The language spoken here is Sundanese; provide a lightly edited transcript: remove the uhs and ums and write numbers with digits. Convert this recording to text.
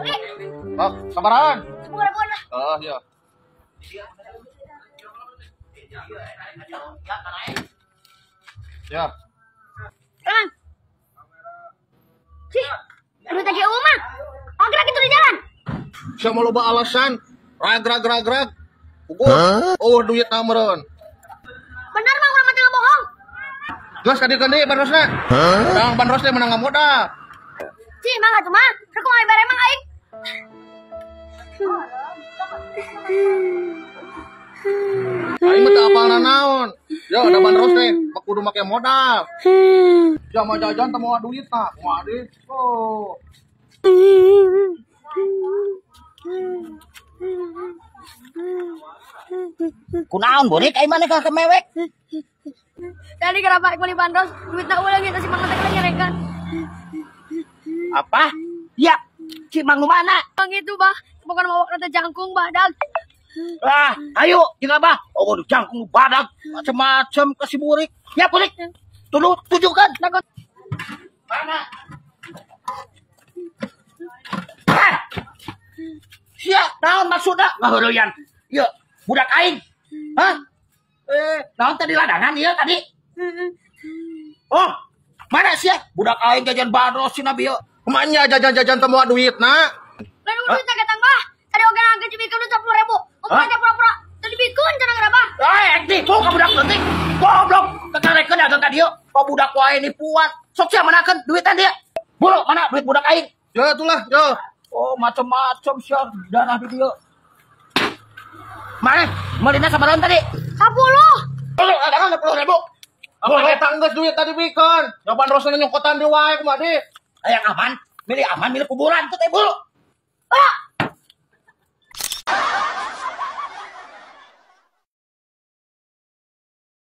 Hei. Oh, sabarahan. 10.000 lah. Oh, iya. Ya. Tangan. Sih, duit lagi eueuh mah. Oh, gerak itu di jalan. Sia mau loba alasan. Rag rag rag rag. Ukur. Oh, duit na meureun. Bener mah urang mah teu bohong. Geus kadieu deui bandrosna. Tang bandros teh menang modal. Cih, mang atuh mah. Rek kumaha bare mang aing. Aing mah teu apal nanaon. Yo, da bandros teh kudu make modal. Ya mah jajan teu moal duit tah. Kumaha deui? Oh. Kunaon burik aing maneh ka mewek? Tadi kenapa aing meuli bandros, duitna ulang eta si Mang teh nyerekan. Apa? Ya, si Mang nu mana? Mang itu bah, bukan mau teh jangkung badag. Ah, ayo jeung abah. Oh, jangkung badag macam-macam ke si burik. Ya burik. Tulu tujukan. Mana? Ah! Sia, naon maksudna? Ngaheureyan. Ieu budak aing. Hah? Naon tadi ladangan ieu tadi? Oh, mana sia? Budak aing jajan bandros cenah bieu. Kumaha jajan-jajan teu moal duitna? Lain duit teh ketang bah. Tadi oge nangkeun dibikeun duit 10.000. Oge teh pura-pura teu dibikeun cenah geura bah. Eh, tipu ka budak leutik. Goblok, kekarekeun dagang ka dieu. Ka budak wae nipuan. Sok sia manakeun duitan dia. Buru mana duit budak aing? Ya atulah, yo. Oh, macam-macam sia darah di dieu. Mana? Meulina sabaraha tadi? 10. Tolong dagang 10.000. Apa eta geus duit tadi bikeun? Ya bandrosna nyongkotan deui wae kumaha deui? Hayang aman, milih aman, milih kuburan tuh teh buru. Ah,